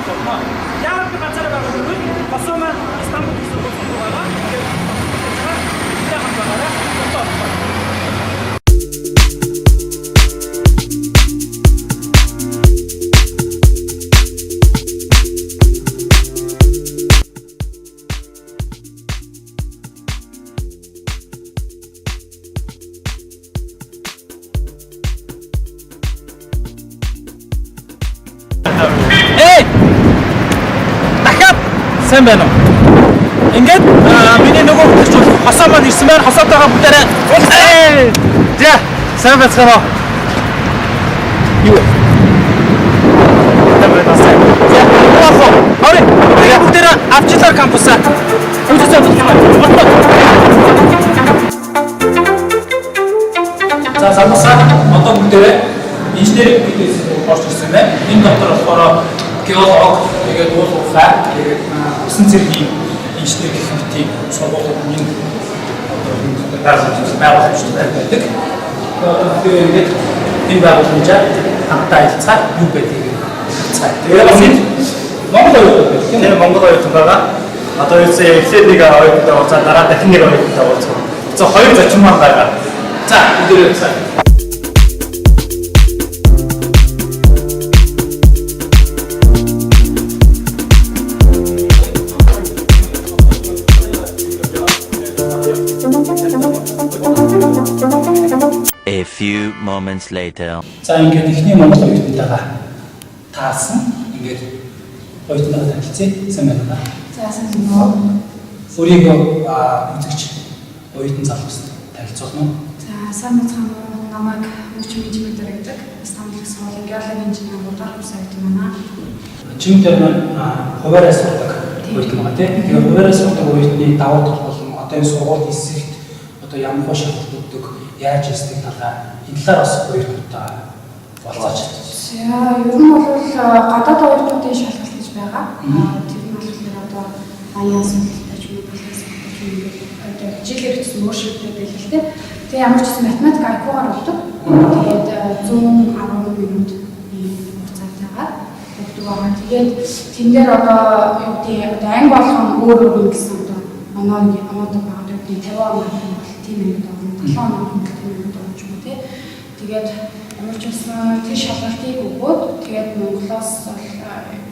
болно. Яагаад би ганцаараа байгаа вэ гэвэл Хосоо маань Стамбул их сургууль байгаа. Тэгээд хамт байгаарай. Одоо олцгоо. Эй! Дахиад сайн байна уу? Ингээд миний нөгөө хөтөч бол Хосоо маань ирсэн байна. Хосоотойгоо бүгдээрээ уулзъя. За, сайн байцгаана уу? Юу вэ? Сайн байна уу? За, болох. Орой. Тэгээд бүгдээрээ Авчилар кампусаа. Уулзъя. За, залуусаа одоо бүгдээрээ инженеринг гэдэг орж ирсэн байна. Энэ дотор болохоор геолог, тэгээд уул уурхай, тэгээд усан цэргийн инженер гэх мэтийн сургуулиуд энэ одоо байгууламжтай байдаг. Тэгээд ингээд энэ байгууламжаар хамтдаа ажиллацгаа юу байдгийг харцгаая. Тэгээд бас энэ Монгол оюутнууд байдаг тийм Тэр үү? Монгол оюутан байгаа. Одоо ерөөсөө эхлээд нэг оюутантай уулзаа, дараа дахин нэг оюутантай уулзах. За, хоёр зочин маань байгаа. За, өдөрөө сайн. A few moments later. За, ингээд эхний Монгол оюутнуудаа таасан. Ингээд оюутнуудаа танилцъя. Сайн байна уу? За, сайн байна уу? Өөрийгөө үзэгч оюутан залууст танилцуулна уу? За, сайн байцгаана уу? Намайг Мөчмийн Чимэдэр гэдэг. Стамбул их сургуулийн геологийн инженер 3 дахь курс оюутан байна. Чимдэр маань хуваараа сурдаг оюутан байгаа тийм. Тэгээ хуваараа сурдаг оюутны давуу тал болон одоо энэ сургуульд эсэхт одоо ямар хөө шалгалт өгдөг, яаж эсдэг талаар энэ талаар бас оюутнуудаа болцооч. За, ер нь бол гадаад оюутнуудын шалгалт гэж байгаа. Тэр нь болохоор одоо аян асуудалтай ч юм уу, бүлэг асуудалтай ч юм уу ингээд одоо хичээлээр гэсэн өөрчлөлттэй байлаа л тийм. Тэгээ ямар ч гэсэн математик IQ-гаар өгдөг. Тэгээд 110 минут хугацаатайгаар өгдөг байгаа. Тэгээд тэн дээр одоо юу гэдэг одоо анги болгон өөр өөр юм гэсэн одоо оноо оноодог байгаа. Одоо юу гэдэг 50 оноо гэх юм бол тийм ангид орно, 70 оноо гэх юм бол тийм ангид орно ч юм уу тий. Тэгээд ямар ч байсан тэр шалгалтыг өгөөд тэгээд Монголоос бол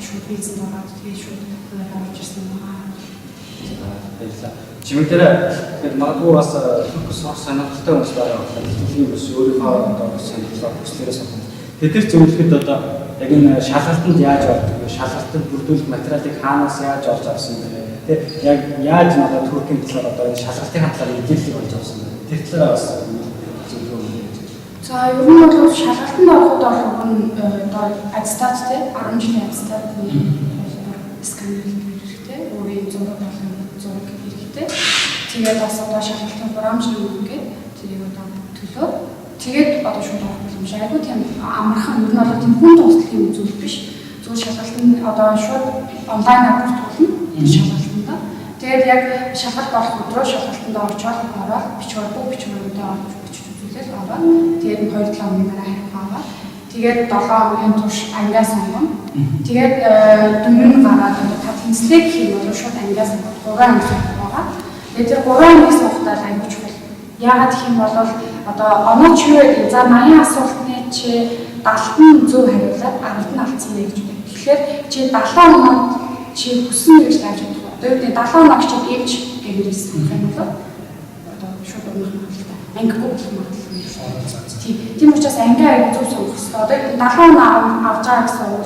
шууд визэнд ороод тэгээд шууд орж ирсэн байгаа. Баярлалаа. Чимэг дээр тэгэхээр магадгүй бас турк сурах сонирхолтой хүмүүс байгаа болохоор тэтгэлийн бас өөрийнхөө одоо сонирхлоо хүслээрээ сурах. Тэд нар зөвлөхөд одоо яг энэ шалгалтанд яаж ордог вэ? Шалгалтанд бүрдүүлэх материалыг хаанаас яаж олж авсан бэ? Тэ яг яаж н одоо туркийн талаар одоо энэ шалгалтын талаар мэдээллийг олж авсан бэ? Тэр талаараа бас зөвлөгөө өгнө гэж. За, ер нь бол шалгалтанд ороход бол уг нь одоо аттестат тий 10 жилийн аттестатны сканерлэх хэрэгтэй. Өөрийн зураг болон зураг хэрэгтэй. Тэгээд бас одоо шалгалтын хураамжны өмнө гээд тэрийг одоо төлөө. Тэгээд одоо шууд орох боломж айгүй тийм амархан, ер нь бол тийм хүн туслах юм зүйл биш. Зүгээр шалгалтанд одоо шууд онлайнаар бүртгүүлнэ тэр шалгалтанд. Тэгээд яг шалгалт болох өдрөө шалгалтанд орчоод ороод бичвэр бүх бичвэрүүдээ орж бичиж үзүүлэл ороод тэгээд 2-7 хоногийн дараа хариу аваад тэгээд 7 хоногийн турш ангиа сонгоно. Тэгээд дүн нь гараад одоо та тэнцлэг гэх юм бол шууд ангиа сонгоод 3 анги сонгох байгаа. Тэгээд тэр 3 ангийг сонгохдоо аягүй чухал. Яагаад гэх юм бол одоо оноо чи юу гэдэг за 80 асуултны чи 70 нь зөв хариулаад 10 нь алдсан бэ гэж байна. Тэгэхээр чи 70 оноод чи хүссэн мэргэжил авч чадах. Одоо юу гэдэг 70 оноо гэж эмч гэх мэргэжил сонгох юм бол одоо шууд унах магадлалтай. Ангигүй болох магадлал нь шүү. Тийм. Тийм учраас ангиа аягүй зөв сонгох хэрэгтэй. Одоо юу гэдэг 70 оноо авч байгаа гэсэн үг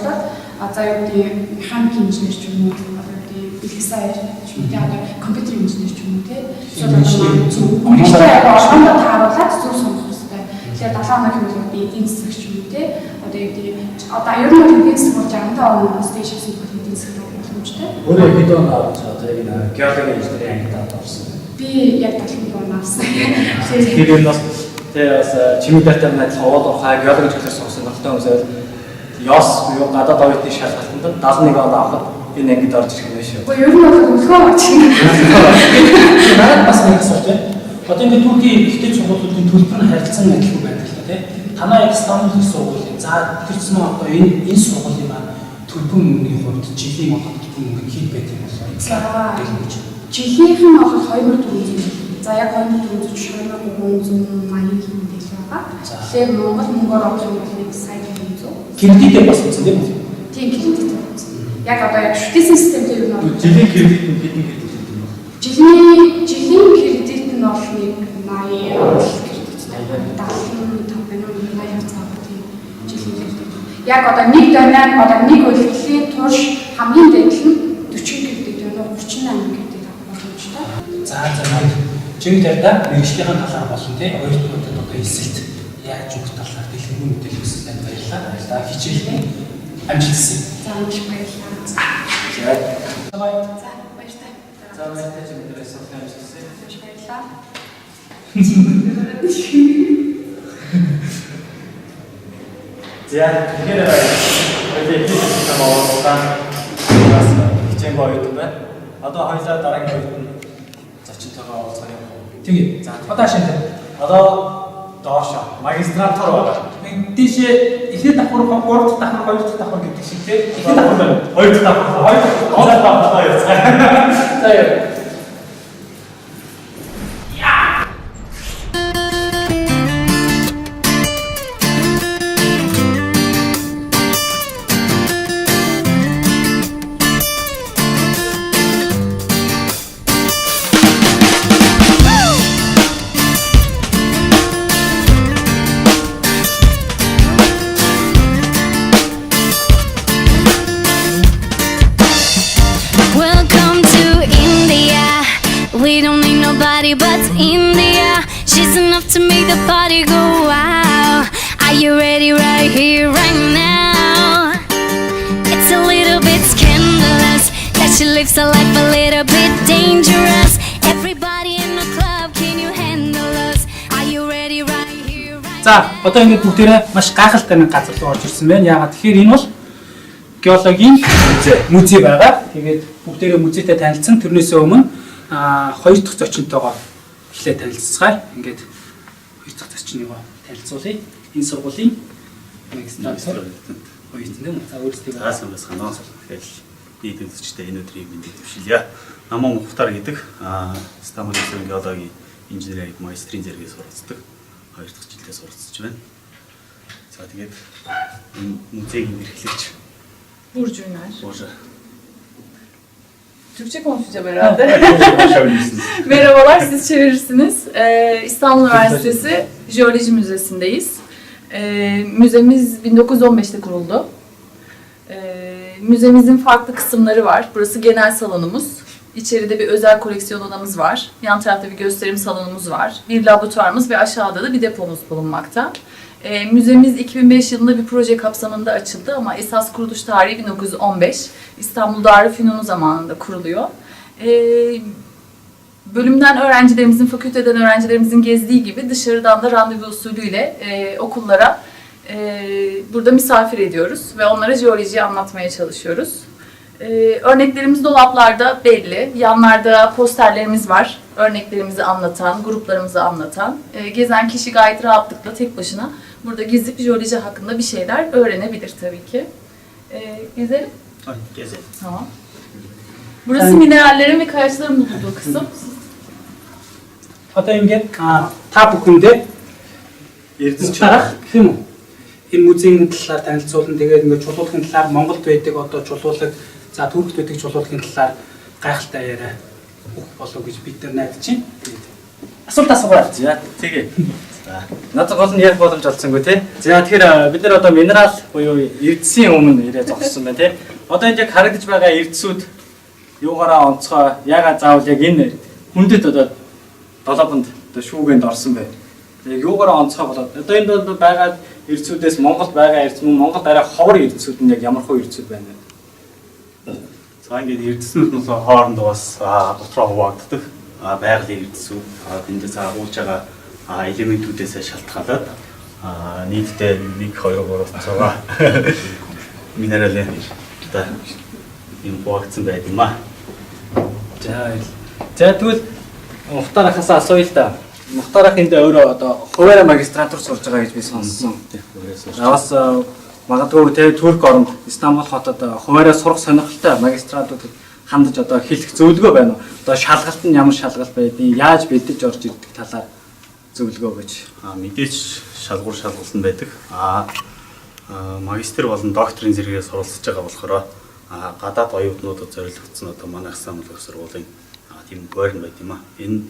бол за юу гэдэг механик инженер ч юм уу, одоо юу гэдэг бэлгэсай ч юм уу, одоо компьютер инженер ч юм уу тий. Эсвэл одоо зөв мэргэжлээ аягүй олгондоо тааруулаад зөв сонгох хэрэгтэй. Тэгэхээр 70 оноо гэх юм бол эдийн засаг ч юм уу тий. Одоо юу гэдэг одоо ер нь бол эдийн засаг бол 65 оноос дээш авсан бол эдийн засаг руу боломжтой. Өөрөө хэд он авч одоо яг энэ геологийн инженерийн ангид орсон бэ? Би яг 71 он авсан. Тэгэхээр энэ бас тэгээ бас чимэг дайтай адилхан уул уурхай геологийн чиглэлээр сонгосон сонирхолтой хүмүүс байвал ёс буюу гадаад оюутны шалгалтанд 71 он авахад энэ ангид орж ирэх юм шүү. Гэхдээ ер нь бол өлгөө очно. Надад бас нэг асуулт байна. Одоо ингээд Туркийн ихтэй сургуулиудын төлбөр нь харилцан адилхан байдаг л та тий. Танай яг Стамбул их сургуулийн за тэр чинь одоо энэ сургуулийн маань Төлбөр мөнгөний хувьд жилийн одоо төлбөр мөнгө нь хэд байдаг юм бол За, жилийнх нь бол 2400. За, яг 2443 80 хэмжээ байгаа. Тэгэхээр Монгол мөнгөөр авах юм бол 1 сая 400. Кредитээр бас үзсэн тийм үү? Тийм, кредитээр үзсэн. Яг одоо яг шүтээсэн системтэй юу нь Жилийн кредит нь хэдэн кредит юм бэ? Жилийн кредит нь бол нэг 80 кредиттэй. 75 байна уу? 80 цаа тийм жилийн кредит. Яг одоо нэг домен одоо нэг улирлын турш хамгийн дээд нь 40 кредит байна уу? 38 кредит авах боломжтой. За за, чимэг тарьда мэргэжлийн талаар болон тий оюутнуудад одоо элсэлт яаж өгөх талаар дэлгэрэнгүй мэдээлэл өгсөн танд баярлалаа. Баярлалаа. Хичээлээ амжилт хүсье. За, маш их баярлалаа. За. За, баяр. За, баяртай. За, баяртай, чимэг дээр сургалтын амжилт хүсье. Маш их баярлалаа. За, тэгэхээр хоёлаа их юм уулзлаа. Бас хичээнгүй оюутан байна. Одоо хоёлаа дараагийн оюутан зочинтойгоо уулзах юм. Тэгээ. За, одоо шинэ. Одоо доошо магистрантур байгаа. Тийшээ эхний давхар, гурав дахь давхар, хоёр дахь давхар гэдэг шиг тий. Эхний давхар байна. Хоёр дахь давхар, хоёр дахь давхар явцгаа. За яа. Welcome to India. We don't need nobody but India. She's enough to make the party go wild. Are you ready right here, right now? It's a little bit scandalous that she lives a life a little bit dangerous. Everybody in the club, can you handle us? Are you ready right here, right За, одоо ингээд бүгдээрээ маш гайхалтай нэг газар руу орж ирсэн байна. Яагаад тэгэхээр энэ бол геологийн музей байгаа. Тэгээд бүгдээрээ музейтэй танилцсан. Тэрнээсээ өмнө хоёр дахь зочинтойгоо эхлээд танилцацгаая. Ингээд хоёр дахь зочныгоо танилцуулъя. Энэ сургуулийн магистрантур оюутан тийм үү? За, өөрсдөө За, сайн байцгаана уу. Тэгэхээр нийт үзэгчтэй энэ өдрийн мэндийг дэвшилье. Намаа Мухтар гэдэг Стамбул улсын геологийн инженерийн магистрийн зэрэгээр суралцдаг. Хоёр дахь жилдээ суралцж байна. За, тэгээд энэ музейн эрхлэгч Burcu Üner. Буржа. Türkçe konuşacağım herhalde. Merhabalar, siz çevirirsiniz. İstanbul Üniversitesi Jeoloji Müzesi'ndeyiz. Müzemiz 1915'te kuruldu. Müzemizin farklı kısımları var. Burası genel salonumuz. İçeride bir özel koleksiyon odamız var. Yan tarafta bir gösterim salonumuz var. Bir laboratuvarımız ve aşağıda da bir depomuz bulunmakta. Müzemiz 2005 yılında bir proje kapsamında açıldı ama esas kuruluş tarihi 1915. İstanbul Darülfünunu zamanında kuruluyor. Bölümden öğrencilerimizin, fakülteden öğrencilerimizin gezdiği gibi dışarıdan da randevu usulüyle okullara burada misafir ediyoruz ve onlara jeolojiyi anlatmaya çalışıyoruz. Örneklerimiz dolaplarda belli. Yanlarda posterlerimiz var. Örneklerimizi anlatan, gruplarımızı anlatan. Gezen kişi gayet rahatlıkla tek başına burada gezip jeoloji hakkında bir şeyler öğrenebilir tabii ki. Gezelim. Gezelim. Tamam. Burası minerallerin ve kayaçların bulunduğu kısım. Одоо ингээд та бүхэндээ Эрдэс дараах гэх юм уу? Энэ музейн талаар танилцуулна. Тэгээд ингээд чулуулагын талаар, Монголд байдаг одоо чулуулаг, за Туркт байдаг чулуулагын талаар гайхалтай яриа өгөх болов гэж бид нар найдаж байна. Тэгээд асуулт асуугаа. За, Тэгээ. За. надад гол нь ярих боломж олдсонгүй тий. За, тэгэхээр бид нар одоо минерал буюу эрдэсийн өмнө ирээ зогссон байна тий. Одоо энд яг харагдаж байгаа эрдэсүүд юугаараа онцгой, яагаад заавал яг энэ хүндэт одоо долообонд одоо шүүгээнд орсон бэ? Яг юугаараа онцгой болоод одоо энд бол байгаа эрдэсүүдээс Монголд байгаа эрдэс мөн Монголд арай ховор эрдэсүүд нь яг ямар хөө эрдэсүүд байна вэ? За, ингээд эрдэснүүд нь хоорондоо бас дотроо хуваагддаг. Байгалийн эрдэсүүд тэндээс агуулж байгаа элементүүдээс шалтгаалаад нийтдээ 1 2 3 6 минералын одоо юм хуваагдсан байд юм аа. За, баярлалаа. За, тэгвэл Мухтар ахаас асууя л да. Мухтар ах энд өөрөө одоо хуваараа магистрантур сурж байгаа гэж би сонссон. Хуваараа сурч. Бас Магадгүй те Турк оронд Истанбул хотод хуваараа сурах сонирхолтой магистрантуудад хандаж одоо хэлэх зөвлөгөө байна уу? Одоо шалгалт нь ямар шалгалт байдгийг, яаж бэлдэж орж ирдэг талаар зөвлөгөө өгөөч. Мэдээж шалгуур шалгалт нь байдаг. Магистр болон докторийн зэрэгээр суралцж байгаа болохоор гадаад оюутнуудад зориулагдсан одоо манай Стамбул их сургуулийн тийм байр нь байд юм а. Энэ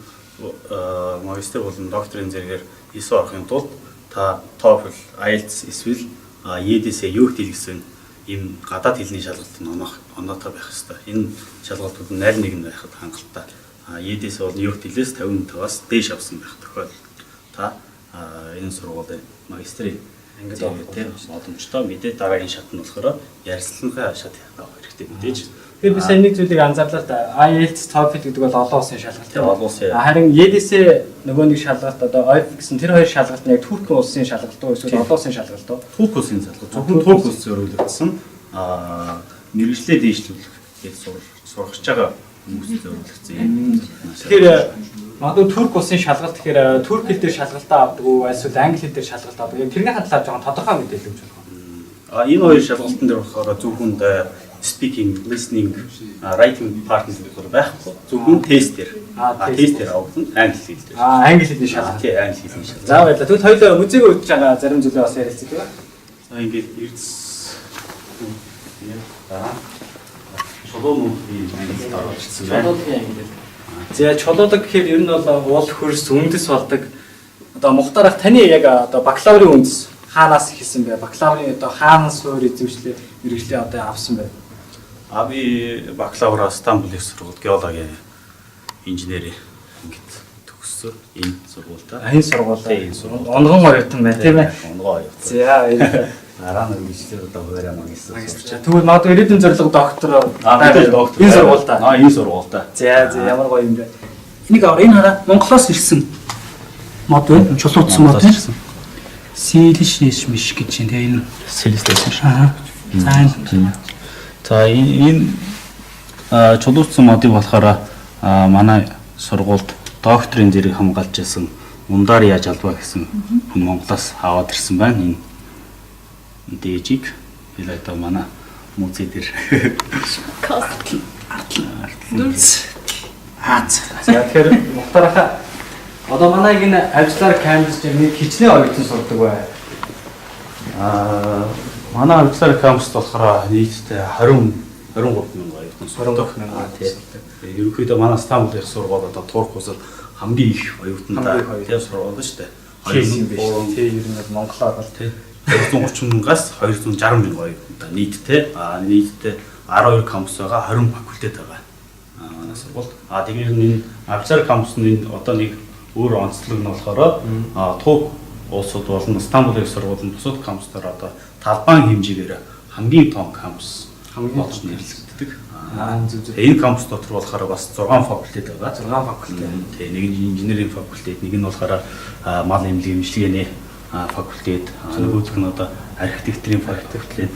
магистр болон докторийн зэрэгээр ИСО орохын тулд та TOEFL, IELTS эсвэл YDS юу гэсэн ийм гадаад хэлний шалгалтын оноотой байх ёстой. Энэ шалгалтууд нь аль нэг нь байхад хангалттай. YDS бол юу хэлээс 55-аас дээш авсан байх тохиолдолд та энэ сургуулийн магистрийн ангид орох боломжтой. Мэдээ дараагийн шат нь болохоор ярилцлагын шат авах хэрэгтэй мэдээж. Тэгэхээр би сая нэг зүйлийг анзаарлаа л да. IELTS, TOEFL гэдэг бол олон улсын шалгалт тийм олон улсын. Харин YDS нөгөө нэг шалгалт одоо OIF гэсэн тэр хоёр шалгалт нь яг Турк улсын шалгалт уу эсвэл олон улсын шалгалт уу? Турк улсын шалгалт. Зөвхөн Турк улс зориулагдсан мэргэжлээ дээшлүүлэх гэж сургаж байгаа хүмүүст зориулагдсан юм. Тэгэхээр магадгүй Турк улсын шалгалт гэхээр турк хэл дээр шалгалтаа авдаг уу эсвэл англи хэл дээр шалгалт авдаг. Яг тэрний талаар жоохон тодорхой мэдээлэл өгч болох уу? Энэ хоёр шалгалтын дээр болохоор зөвхөн speaking, listening, writing part нь болохоор байхгүй. Зөвхөн тест дээр. Тест дээр авагдана англи хэл дээр. Англи хэлний шалгалт. Тий, англи хэлний шалгалт. За баярлалаа. Тэгвэл хоёулаа музейг үзэж байгаа зарим зүйлээ бас ярилцъя тийм ээ. За ингээд эрдэс дараа чулуун ангилалд орж ирсэн байна. Чулуулагийн ангилал. За чулуулаг гэхээр ер нь бол уул хөрс үндэс болдог. Одоо Мухтар ах таны яг одоо бакалаврын үндэс хаанаас эхэлсэн бэ? Бакалаврын одоо хаана суурь эзэмшлээ мэргэжлээ одоо авсан бэ? Би бакалавра Стамбул их сургуульд геологийн инженерийн ангид төгссөн. Энэ сургуультай. Энэ сургуулаа. Энэ сургууль. Онгон оюутан байна тийм ээ. Онгон оюутан. За баярлалаа. Дараа нь мэргэжлээр одоо хуваараа магистр сурч. Тэгвэл магадгүй ирээдүйн зорилго доктор доктор. Энэ сургуультай. Энэ сургуультай. За за ямар гоё юм бэ. Энийг аваа энэ хараа Монголоос ирсэн мод байна. Чулуутсан мод байна. Силиш миш гэж байна. Тэгээ энэ Силиш миш. Аа. За энэ. За энэ чулуутсан модыг болохоор манай сургуульд докторийн зэрэг хамгаалж байсан Ундар яаж албаа гэсэн хүн Монголоос аваад ирсэн байна. Энэ дээжийг би л одоо манай музей дээр Аз. За тэгэхээр Мухтар ахаа одоо манай энэ Авжлар кампус дээр нэг хичнээн оюутан сурдаг бай. Манай Авжлар кампуст болохоор нийтдээ 20 23 мянган оюутан сурдаг. 23 мянган тийм. Ерөнхийдөө манай Стамбул их сургууль одоо Турк улсад хамгийн их оюутантай тийм сургууль шүү дээ. Тийм биш. Тийм ер нь бол Монголоор бол тийм 230 мянгаас 260 мянган оюутантай нийтдээ нийтдээ 12 кампус байгаа, 20 факультет байгаа. Манай сургуульд. Тэгээд энэ Авжлар кампус нь энэ одоо нэг өөр онцлог нь болохоор Турк улсууд болон Стамбул их сургуулийн бусад кампусаар одоо талбайн хэмжээгээр хамгийн том кампус болж нэрлэгддэг. Зөв зөв. Энэ кампус дотор болохоор бас 6 факультет байгаа. 6 факультет. Тийм, нэг нь инженерийн факультет, нэг нь болохоор мал эмнэлгийн эмчилгээний факультет, нөгөөх нь одоо архитектурын факультет.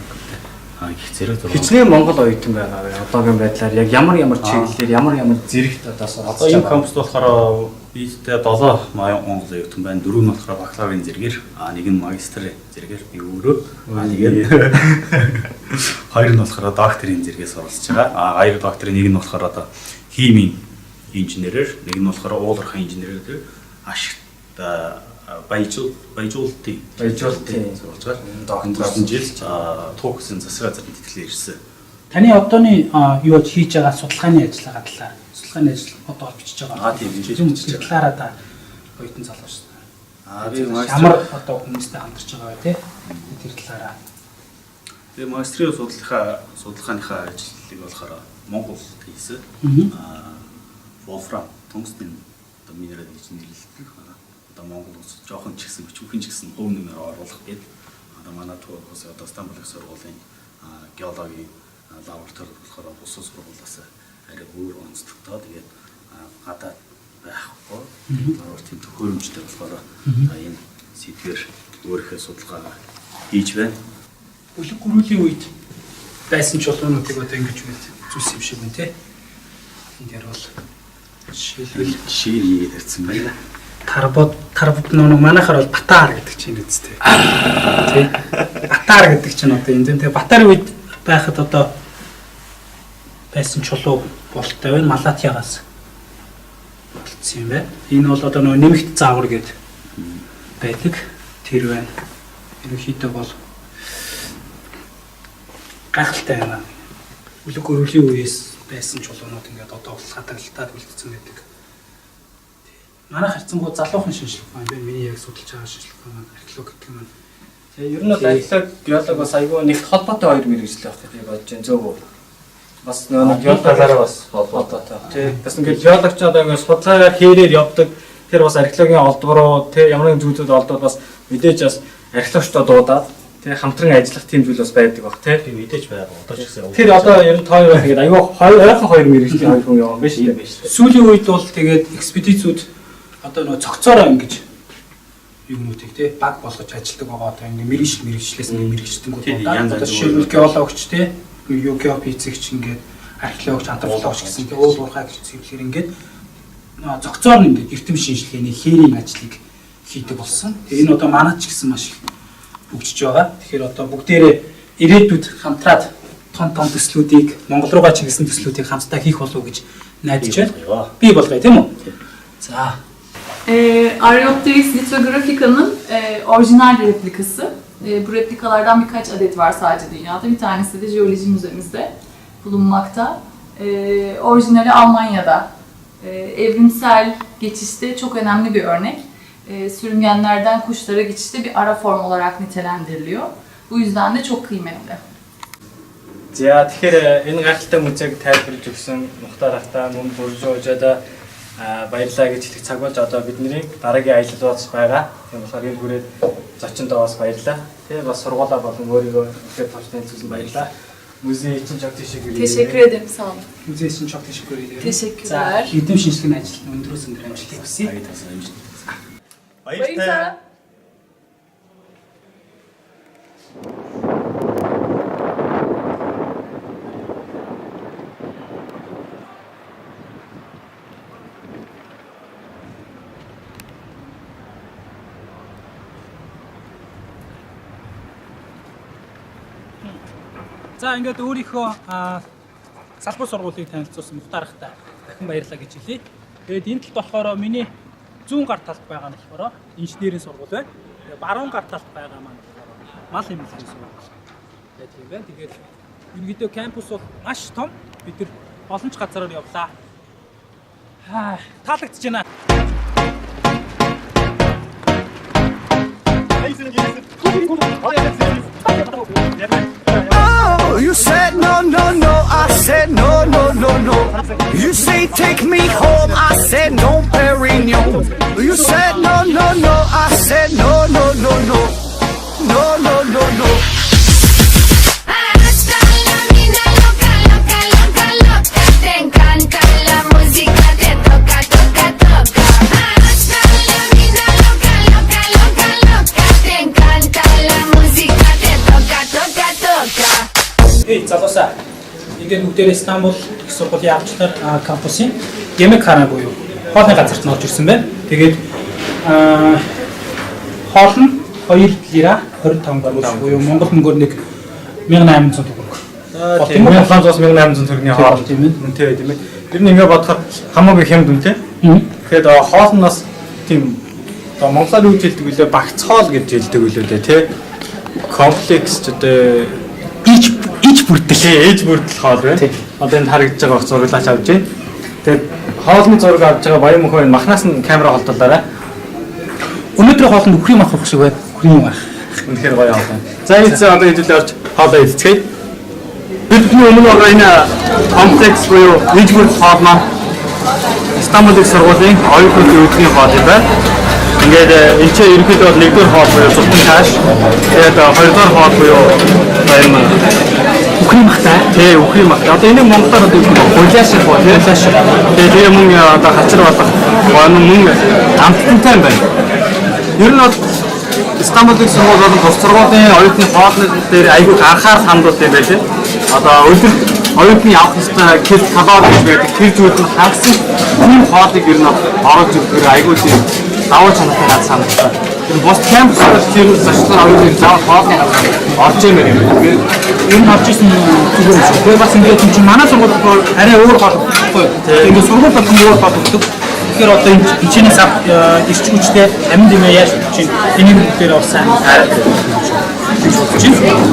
Гэх зэрэг 6. Хичнээн Монгол оюутан байгаа вэ? Одоогийн байдлаар яг ямар ямар чиглэлээр ямар ямар зэрэгт одоо суралцж Одоо энэ кампуст болохоор нийтдээ 7 Монгол оюутан байна. 4 нь болохоор бакалаврын зэрэгээр, нэг нь магистрын зэрэгээр би өөрөө. Тэгээд хоёр нь болохоор докторийн зэрэгээр суралцж байгаа. Хоёр докторийн нэг нь болохоор одоо химийн инженерээр, нэг нь болохоор уулуурхайн инженерээр ашигт баяжуултын суралцж байгаа. Доктор жил Турк улсын засаг газрын тэтгэлээр ирсэн. Таны одооны юу хийж байгаа судалгааны ажиллагаа талаар судалгааны ажил одоо бичиж байгаа. Тийм бичиж байгаа. Талаараа та оюутан залуу шүү дээ. Би магистр ямар одоо хүмүүстэй хамтарч байгаа вэ те? Тэр талаараа. Би магистрийн судалгааныхаа ажлыг болохоор Монгол хийсэн. Wolfram тунгстен одоо минерал гэж нэрлэдэг. Одоо Монгол улс жоохон ч гэсэн өчүүхэн ч гэсэн хувь нэмэр оруулах гээд одоо манай Турк улсын одоо Стамбул их сургуулийн геологийн лаборатори болохоор бусад сургуулиас арай өөр онцлогтой. Тэгээд гадаад байхгүй. Лабораторийн төхөөрөмжтэй болохоор энэ сэдвээр өөрийнхөө судалгаа хийж байна. Бүлэг гөрүүлийн үед байсан чулуунуудыг одоо ингэж зүйлс юм шиг байна те. Энэ дээр бол жишээлбэл шиг хийгээд ирсэн байна. Тарбод тарбод нэг манайхаар бол батаар гэдэг чинь үсттэй. Тэ. Батар гэдэг чинь одоо энэ тийм. Тэгээ Батар үед байхад одоо байсан чулуу болтой байна. Малатьягаас болцсон юм байна. Энэ бол одоо нөгөө нэмэгт заавар гэдэг байдаг. Тэр байна. Ерөнхийдөө бол гайхалтай юм аа. Үлэг өрөлийн үеэс байсан чулуунууд ингээд одоо бол хадгалалтаад үлдсэн байдаг. Манай харьцангуй залуухан шинжлэх ухаан юм байна. Миний яг судалж байгаа шинжлэх ухаан маань археологи гэх юм. Тэгээ ер нь бол археолог, геолог бас айгүй нэг холбоотой хоёр мэргэжил байх гэж бодож байна. Зөв үү? Бас нөгөө нэг геолог талаараа бас холбоотой. Тий. Бас ингээд геологч одоо ингээд судалгаагаар хэрээр явдаг. Тэр бас археологийн олдвор тий ямар нэгэн зүйлүүд олдоод бас мэдээж бас археологчдод дуудаад тий хамтран ажиллах тийм зүйл бас байдаг бах тий. Тийм мэдээж байгаа. Одоо ч гэсэн Тэр одоо ер нь тоо хоёр тэгээд айгүй хоёр ойрхон хоёр мэргэжлийн хоёр хүн явсан биш үү? Сүүлийн үед бол тэгээд экспедицүүд одоо нөгөө цогцоороо ингэж юмнуудыг тий баг болгож ажилтдаг байгаа. Одоо ингэ мэрэгжил мэрэгжлээс ингэ мэрэгжтэнгүүд Тий, дуудаад янз одоо янз жишээлбэл геологч тий юу геофизикч ингээд археологч, антропологч гэсэн тий уул уурхай гэж зөвлөөр ингээд зөгцоор нь ингээд эрдэм шинжилгээний хээрийн ажлыг хийдэг болсон. Тэгээ энэ одоо манайд ч гэсэн маш их хөгжиж байгаа. Тэгэхээр одоо бүгдээрээ ирээдүйд хамтраад том том төслүүдийг Монгол руугаа чиглэсэн төслүүдийг хамтдаа хийх болов уу гэж найдаж байна. Бий болгоё тийм үү? За. Archaeopteryx lithographica'nın orijinal replikası. Bu replikalardan birkaç adet var sadece dünyada. Bir tanesi de Jeoloji Müzemizde bulunmakta. Orijinali Almanya'da. Evrimsel geçişte çok önemli bir örnek. Sürüngenlerden kuşlara geçişte bir ara form olarak nitelendiriliyor. Bu yüzden de çok kıymetli. За тэгэхээр энэ гайхалтай музейг тайлбарлаж өгсөн Мухтар ахта мөн Буржуу хожаада баярлалаа гэж хэлэх цаг болж одоо бидний дараагийн аялал бууц байгаа. Тийм болохоор энэ хүрээд зочиндоо бас баярлалаа. Тэ бас сургуулаа болон өөрийгөө үнэхээр товч танилцуулсан баярлалаа. Музей için çok teşekkür ederim. Teşekkür ederim, sağ olun. Музей için çok teşekkür ederim. Teşekkürler. За, эрдэм шинжилгээний ажилд өндрөөс өндөр амжилтыг хүсье. Баяртай. За ингээд өөрийнхөө салбар сургуулийг танилцуулсан Мухтар ахтай дахин баярлалаа гэж хэлье. Тэгээд энэ талд болохоор миний зүүн гар талд байгаа нь болохоор инженерийн сургууль байна. Тэгээд баруун гар талд байгаа маань болохоор мал хэмнэлтийн сургууль байдаг юм байна. Тэгээд ерөнхийдөө кампус бол маш том. Бид нар олон ч газараар явлаа. Аа, таалагдчихэж байна. Oh, you said no, no, no. I said no, no, no, no. You say take me home. I said no, Perignon. You said no, no, no. I said no, no, no, no. No, no, no, no. Hasta la vida loca, loca, loca, loca. Te encanta la música, te toca, toca, toca. Hasta la vida loca, loca, loca, loca. Te encanta la música, te toca, toca, toca. Эй, залуусаа. Ингээд бүгдээрээ Стамбул их сургуулийн авчлаар кампусын Ямекхана буюу хоолны газарт нь орж ирсэн байна. Тэгээд хоол нь 2 лира 25 гаруй буюу Монгол мөнгөөр нэг 1800 төгрөг. Бол тийм үү? 1700-аас 1800 төгрөгийн хоол Тийм ээ. үнэтэй байд юм ээ. Тэр нь ингээ бодохоор хамаагүй хямд үнэтэй. Тэгэхээр хоол нь бас тийм одоо монголоор юу гэж хэлдэг вүлээ багц хоол гэж хэлдэг үлээ дээ тий. Комплекс ч одоо Ич ич бүрдэл. тий ээж бүрдэл хоол байна. Одоо энд харагдаж байгаа их зураглаач авч байна. Тэгээд хоолны зураг авч байгаа баян мөхөө энэ махнаас нь камера холдуулаарай. Өнөөдрийн хоол нь үхрийн мах уух шиг байна. Үхрийн мах. Үнэхээр гоё хоол байна. За энэ одоо хэдүүлээ орж хоолоо идцгээе. Бидний өмнө байгаа энэ комплекс буюу ээж бүрдэл хоол маань Стамбул их сургуулийн оюутнуудын өдрийн хоол юм байна. Ингээд энэ чинь ерөнхийдөө бол нэгдүгээр хоол буюу зуртан каш. Тэгээд хоёрдугаар хоол буюу одоо юм Үхрийн махтай. тий үхрийн мах. Одоо энийг монголоор одоо юу гэх вэ? Гуляаш гэх үү тий. Гуляш. Тэгээд тэгээ мөн одоо хачир болох гон мөн амттантай юм байна. Ер нь бол Стамбул их сургууль болон бус сургуулийн оюутны хоолны дээр айгүй анхаарал хандуулт юм байна лээ. Одоо өдөр оюутны авах ёстой кил калори гэж байдаг тэр зүйл нь хангасан тийм хоолыг ер нь бол оруулж өгдөг айгүй тийм давуу чанартай над санагдсан. Тэр бус кампусаар тэр зочлоор оюутныг заавал хоолны гаргаад орж ирмээр юм. Ер нь орж исэн зүгээр юм шиг. Тэгээ бас ингээд юм чинь манай сургууль болохоор арай өөр хоол өгдөг. Ингээд сургууль болгон өөр хоол өгдөг. Тэгэхээр одоо энэ хичээнээс ирч хүчтэй амин дэмээ яаж өгч чинь энийг бүгдээр бас сайн гэж бодож байна.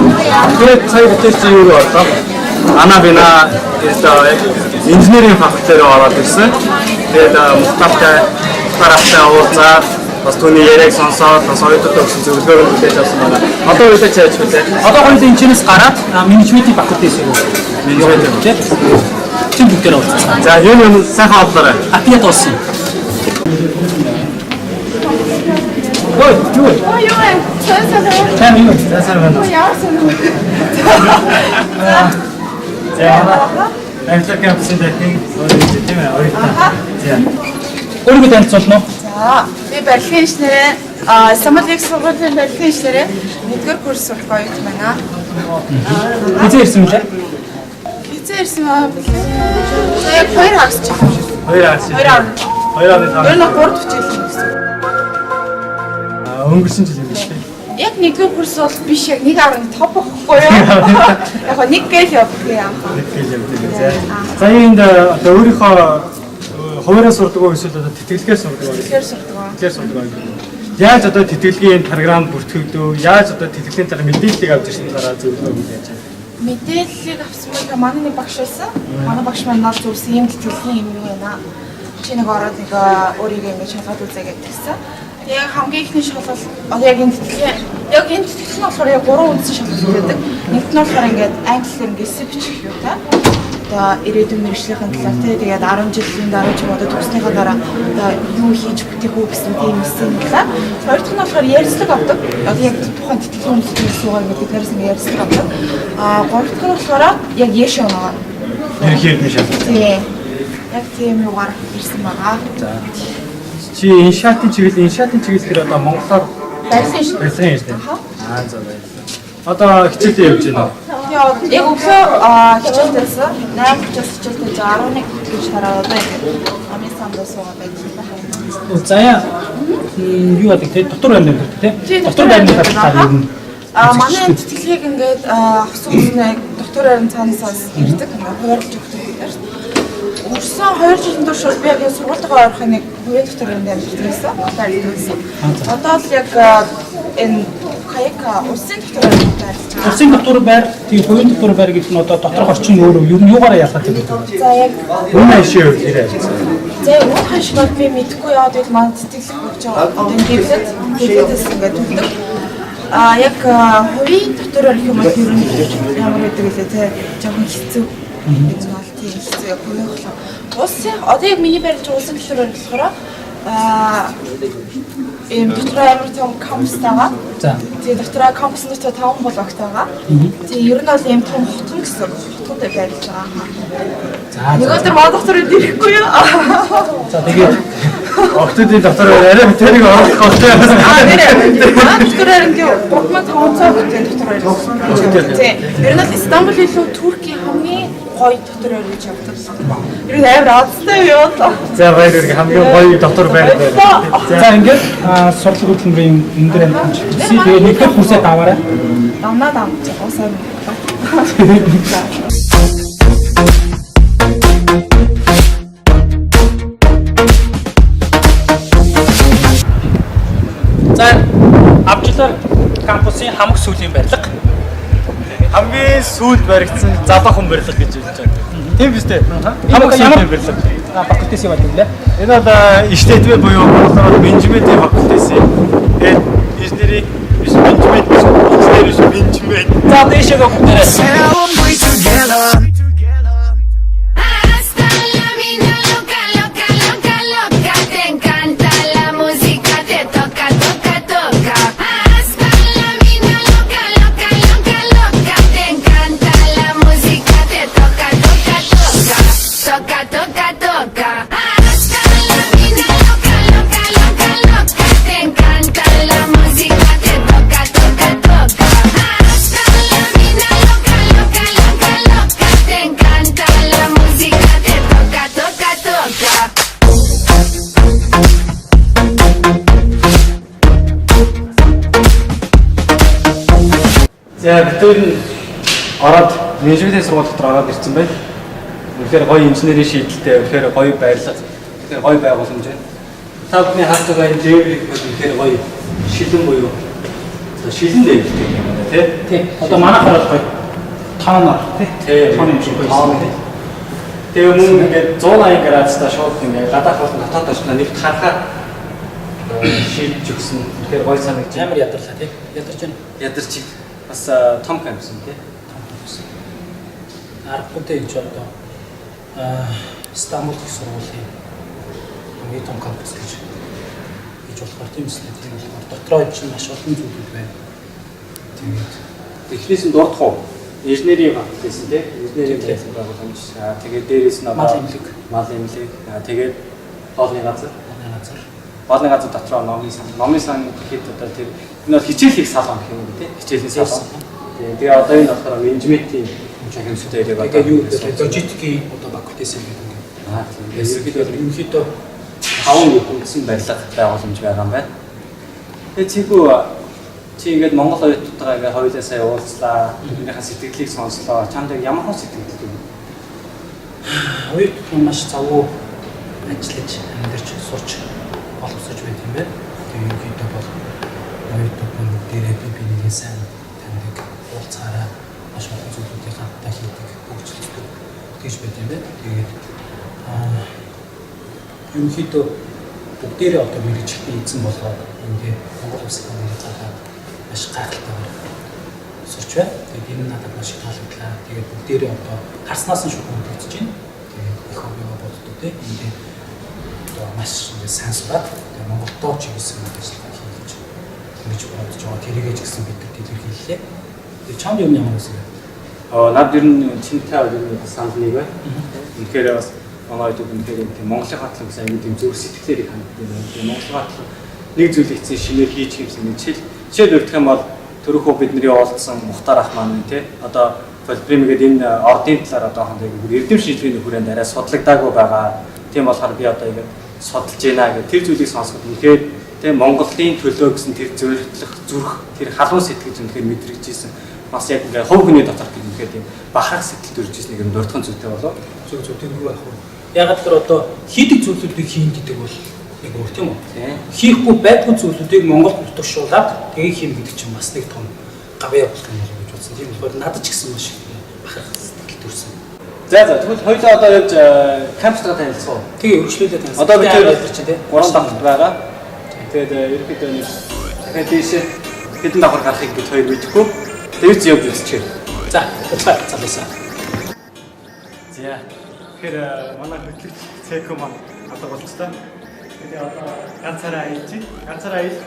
Тэгээд сая бүтээч чи юу орлоо? Ана бина инженерийн факультет руу ороод ирсэн. Тэгээд Мухтартай Мухтар уулзаад бас түүний яриаг сонсоод бас оюутнуудад өгсөн зөвлөгөөр хүлээж авсан байна. Одоо үедээ чи яаж хүлээ? Одоо хоёул энэ гараад менежментийн факультет рүү Менежмент. тийм чинь бүгдээр уулзсан. За юу юм сайхан одлоорой. Апиад болсон. Ой, юу вэ? Ой, юу вэ? Сайн сайн. Сайн юу? За сайн байна уу? Ямар сайн. За Авлар кампусын дахин өөрөө тийм ээ оюутан. За. Өөрийгөө танилцуулна уу? За, би барилгын инженер, Стамбул их сургуулийн барилгын инженер 1-р курс сурах оюутан байна. Хэзээ ирсэн бэлээ? Хэзээ ирсэн аа бэлээ? За, яг 2 хагас ч юм шиг. 2 хагас. 2 хагас. 2 хагас. Ер нь 3 хичээл гэсэн. Өнгөрсөн жил юм биш үү? Яг 1-р курс бол биш, яг 1.5 байхгүй юу? Яг гоо 1 гээл явдаг юм. Нэг гээл явдаг. За. За энд одоо өөрийнхөө хуваараа сурдаг уу эсвэл одоо тэтгэлгээр сурдаг уу? Тэтгэлгээр сурдаг уу? Тэтгэлгээр сурдаг уу? Яаж одоо тэтгэлгийн энэ програмд бүртгэгдв? Яаж одоо тэтгэлийн талаар мэдээллийг авч ирсэн талаараа зөвлөгөө өгье яаж. Мэдээллийг авсан бол манай нэг багш байсан. Манай багш маань над зүрсэн ийм тэтгэлгийн юм юу байна. Чи нэг ороод нэг өөрийгөө ингэж шалгаад үзье гэдгийгсэн. Тэгээ хамгийн ихний шалгалт одоо яг энэ тэтгэлийн яг энэ тэтгэл нь болохоор яг гурван үндсэн шалгалт байдаг. Нэгт нь болохоор ингээд англиар ингээд эссе бичих юу та. Одоо ирээдүйн мэргэжлийнхэн талаар тий тэгээд 10 жилийн дараа ч юм уу одоо төгснөхийн дараа одоо юу хийж бүтээх үү гэсэн тийм эссений талаар. Хоёр дахь нь болохоор ярилцлага авдаг. Одоо яг тухайн тэтгэлийн үндэслэл суугаа ингээд тэднээс ингээд ярилцлага авдаг. Аа гурав дахь нь болохоор яг яш оноо. Ерөнхий эрдэмтний шалгалт. Тий. Яг тийм юугаар ирсэн байгаа. За. Чи иншаатын чиглэл, иншаатын чиглэл гэхээр одоо монголоор барилгын инженер. Барилгын инженер. Аа за баярлалаа. Одоо хичээлээ явж байна уу? Яг өглөө хичээл тавьсан. 8:30-аас хичээл тавьж 11 гэж хараад одоо ингээд амын сандаа суугаад байж байна. За яа юу яадаг те дотор байрны амьдардаг те дотор байрны талаар юм. А манай тэтгэлгийг ингээд авсан хүмүүс дотор байрны цаанаас ирдэг. Ингээд хуваарлж өгдөг гэдэг шүү дээ. Өнгөрсөн 2 жилийн турш би яг сургуультайгаа ойрхон нэг хувийн дотор байранд амьдардаг байсан. Байрлаж байсан. Одоо л яг энэ Каяка улсын дотор байранд байрлаж байгаа. Улсын дотор байр, тийм хувийн дотор байр гэдэг нь одоо доторх орчин өөр юу юугаараа ялгаатай гэдэг вэ? За яг үн ханшийн хувьд хэрэг ажилласан. За үн ханш бол би мэдэхгүй яагаад гэвэл манай тэтгэлэг өгч байгаа. Одоо энэ дэвлэдээс ингээд төлдөг. А яг хувийн дотор байх юм бол ер нь ямар гэдэг лээ те жоохон хэцүү. Энэ бол тийм хэцүү яг хувийн болохоор. Улсын одоо яг миний байрлаж байгаа улсын дотор байр болохоор ийм дотроо амар том кампустайгаа. За. Тэгээ дотроо кампус дотор 5 блоктойгаа. Тэгээ ер нь бол ийм том хотгон гэсэн хотгонтой байрлаж байгаа. За. Нэг өдөр манай дотор ирэхгүй юу? За тэгээд Октодын дотор арай битэрийг оруулах хэрэгтэй. Аа нэрээ. Манай дотор харин тийм 3500 хотын дотор байрлаж. Тийм. Ер нь бол Стамбул илүү Туркийн хамгийн гоё дотор байр гэж явдаг. Ер нь амар азтай юу. За баяр хүргэе хамгийн гоё дотор байр байна. За ингээд сурлаг хөдөлмөрийн өндөр амжилт хүсье. Тэгээ нэг дэх хүсээ даваарай. Давнаа дам. Уусаа. За Авчлаар кампусын хамаг сүүлийн барилга. Хамгийн сүүлд баригдсан залуу хүн барилга гэж хэлж байгаа. Тийм биз дээ? Хамаг сүүлийн барилга. Факультет яваад ирлээ. Энэ бол иштэдвэ буюу монголоор менежментийн факультет. Тэгээд инженерийн биш менежмент биш инженер биш менежмент. За дээшээ бүгдээрээ. Celebrate together. Hasta la mina loca, loca, loca, loca. Te encanta la música, te toca, toca, toca. Hasta la mina loca, loca, loca, loca. Te encanta la música, te toca, toca, toca. Toca, toca, toca. Hasta la mina loca, loca, loca, loca. Te encanta la música, te toca, toca, toca. Hasta la mina loca, loca, loca, loca. За бид хоёр нь ороод менежментийн сургууль дотор ороод ирсэн байна. Үнэхээр гоё инженерийн шийдэлтэй, үнэхээр гоё байрлал, үнэхээр гоё байгууламж байна. Та бүхний харж байгаа энэ дээврийг бол үнэхээр гоё шилэн буюу за шилэн дээвртэй юм байна тий. Тий. Одоо манайхаар бол гоё тооноор тий. Тий. Тоон юм шиг гоё. Тоон тий. Тэгээ мөн ингээд 180 градустай шууд ингээд гадаах болон дотоод очно нэг харахаар шийдэж өгсөн. Үнэхээр гоё санагдаж байна. Амар ядарлаа тий. Ядарч байна. Ядарч бас том кампус юм тий. Том кампус. Аргагүй дээ энэ ч одоо Стамбул их сургуулийн хамгийн том кампус гэж болохоор тийм эсэ. Тийм болохоор дотроо чинь маш олон зүйлүүд байна. Тэгээд эхнээс нь дурдах уу? Инженерийн факультет тий. Инженерийн факультет байгууламж. Аа тэгээд дээрээс нь мал эмнэлэг, мал эмнэлэг. Аа тэгээд хоолны газар. Хоолны газар. Хоолны газар дотроо номын сан. Номын сан гэхэд одоо тэр энэ бол хичээл хийх салон гэх юм уу тий. Хичээлийн салон. Тэгээ одоо энэ болохоор менежментийн хэмжээтэй яг одоо юу гэдэг логистикийн одоо факультет гэдэг юм. Аа тийм. Ерөнхийдөө ерөнхийдөө 5 үндсэн барилга байгууламж байгаа юм байна. Тэгээ чигүү чи ингээд Монгол оюутнуудтайгаа ингээд хоёулаа сая уулзлаа. Тэрнийхээ сэтгэлийг сонслоо. Чамд яг ямар хөө сэтгэл вэ? Оюутнууд маш завгүй ажиллаж, амьдарч, сурч боловсож байт юм байна. Тэгээ ерөнхийдөө бол оюутнууд маань бүгдээрээ бие биенийгээ сайн таньдаг, уулзаараа маш олон зүйлүүдийг хамтдаа хийдэг, хөгжүүлдэг гэж байт юм байна. Тэгээд ерөнхийдөө бүгдээрээ одоо мэргэжилтний эзэн болгоод эндээ Монгол улсын нэрийг гаргаад маш гайхалтайгаар сурч байна. Тэгээд энэ надад маш их таалагдлаа. Тэгээд бүгдээрээ одоо харснаас нь шууд мэдэгдэж байна. Тэгээд их хоббигоо боддоо те эндээ одоо маш ингээд сайн сураад тэгээд Монголдоо чиглэсэн ажиллагаа хий гэж ингэж бодож байгаа. Тэрийгээ ч гэсэн бид нар илэрхийллээ. Тэгээд чамд юм ямар байсан бэ? Над ер нь чинтэй ер нь санал нэг байна. Үнэхээр бас манай оюутнууд үнэхээр тийм Монголын хатлаг гэсэн аюул тийм зөв сэтгэлээр их ханддаг юм байна. Тийм Монголын хатлаг нэг зүйл хийсэн шинээр хийж юмсан нэг жишээ дурдах юм бол төрөхөө бидний уулзсан Мухтар ах маань тий одоо Фолбрим гэдэг энэ ордын талаар одоохондоо эрдэм шинжилгээний хүрээнд арай судлагдаагүй байгаа. Тийм болохоор би одоо ингээд судалж байна гэх тэр зүйлийг сонсоход үнэхээр тий Монголын төлөө гэсэн тэр зөвлөх зүрх тэр халуун сэтгэл үнэхээр мэдрэгдэж исэн. Бас яг ингээд хувь хүний дотор гэх үнэхээр тийм бахарх сэтгэл төрж исэн нэг юм дурдхан зүйтэй болов. Зөв зөв тэргүй байх уу? Ягаад тэр одоо хийдэг зүйлүүдийг хийн гэдэг бол нэг өөр тийм үү? Хийхгүй байдгүй зүйлүүдийг Монголд нутагшуулад тгийг хийн гэдэг чинь бас нэг том гавьяа болох юм болов гэж бодсон. Тийм болохоор надад ч гэсэн маш их бахарх сэтгэл төрсэн. За за тэгвэл хоёулаа одоо явж кампустаа танилцах уу? Тэгээ өргөжлүүлээ танилцах. Одоо бид тэр чинь тий 3 давхарт байгаа. Тэгээд ерөнхийдөө нэг дахиад дээшээ хэдэн давхар гарахыг бид хоёр мэдэхгүй. Дээрч явж үзчихье. За худлаа залуусаа. За тэгэхээр манай хөтлөгч Цэко маань алга болчихлоо. Тэгээ одоо ганцаараа аялж, ганцаараа аялж,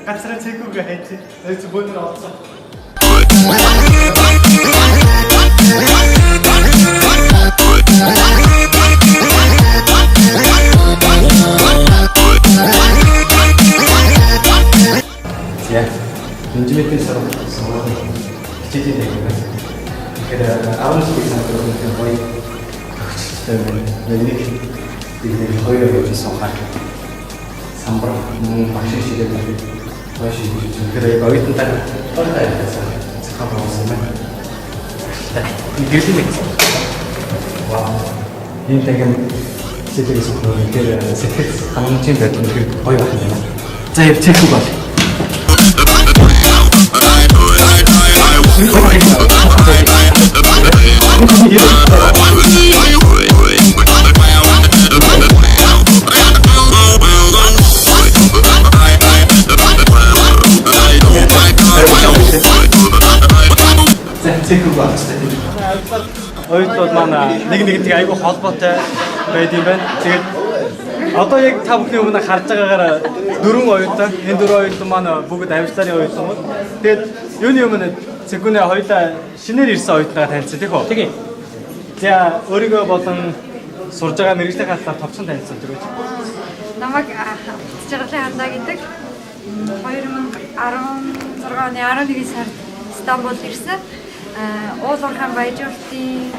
ганцаараа Цэкогээ хайж. Тэгээд бөөнөр олцсон. За менежментийн сургуулийн хичээлийн нэг байна. Тэгэхээр 10 жилийн санагдах юм гоё тохиолдолтой байна. Нэг бид хоёроо явж суухаар самбар мөн багш ширээг гоё шийдэж үнэхээр яг оюутантай тоотой ажилласан зохион байгуулсан байна. Гэрлийн нэг. Вау. Энэ тэгэн хичээлээ суух нь үнэхээр сэтгэл хангамжийн байдал үнэхээр гоё байх юм байна. За явчихгүй бол. Оюутнууд маань нэг нэгнтэй айгүй холбоотой байд юм байна. Тэгээд одоо яг та бүхний өмнө харж байгаагаар дөрвөн оюутан, энэ дөрвөн оюутан маань бүгд авилгалын оюутанууд. Тэгээд юуны өмнө Цэгүнэ хоёулаа шинээр ирсэн оюутнаа танилцсан тийм үү? Тэгээ. За өөрийгөө болон сурж байгаа мэргэжлийн талаар товчхон танилцсан түрүүч. Намайг Жаргалын хандаа гэдэг 2016 оны 11 сард Стамбулд ирсэн. Уул уурхайн баяжуулалтын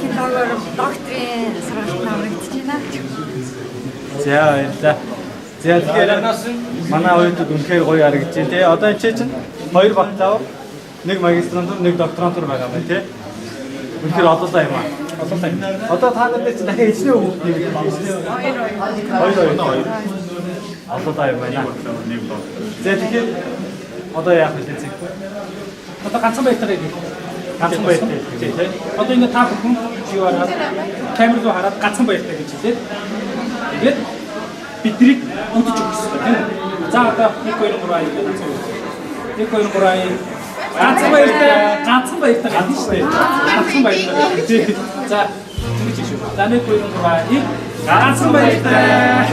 технологиор докторийн сургалтанд аврагдаж байна. За баярлалаа. За тэгэхээр манай оюутнууд үнэхээр гоё харагдаж байна тий. Одоо энэ чинь хоёр бакалавр, Нэг магистрантур, нэг докторантур байгаа юм байна тий. Үнэхээр олоолаа юм аа. Олоолаа юм. Одоо та нар дээр чинь дахиад эзний хүүхд нэмэгдэх юм. Хоёр хоёр. Хоёр. Олоолаа юм байна. За тэгэхээр одоо яах вэ зэг? Одоо ганцхан баяртайгаа хэлье. Ганцхан баяртай хэлье, тий. Одоо ингэ та бүхэн юу хараад камер руу хараад ганцхан баяртай гэж хэлээд тэгээд биднийг үдэж өгөх хэрэгтэй тийм үү? За одоо 1 2 3 аяа ганцхан баяртай. 1 2 3 аяа ганцхан баяртай, ганцхан баяртай ганцхан шүү дээ. Ганцхан баяртай. Тий. За тэгэж шүү. За 1 2 3 аяа ганцхан баяртай.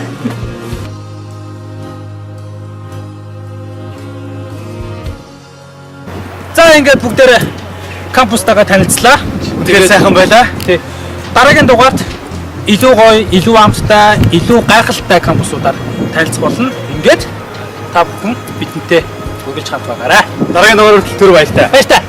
За ингээд бүгдээрээ кампустайгаа танилцлаа. Тэгэхээр сайхан байлаа. Тий. Дараагийн дугаард илүү гоё, илүү амттай, илүү гайхалтай кампусуудаар танилцах болно. Ингээд та бүхэн бидэнтэй үргэлж хамт байгаарай. Дараагийн дугаар хүртэл түр баяртай. Баяртай.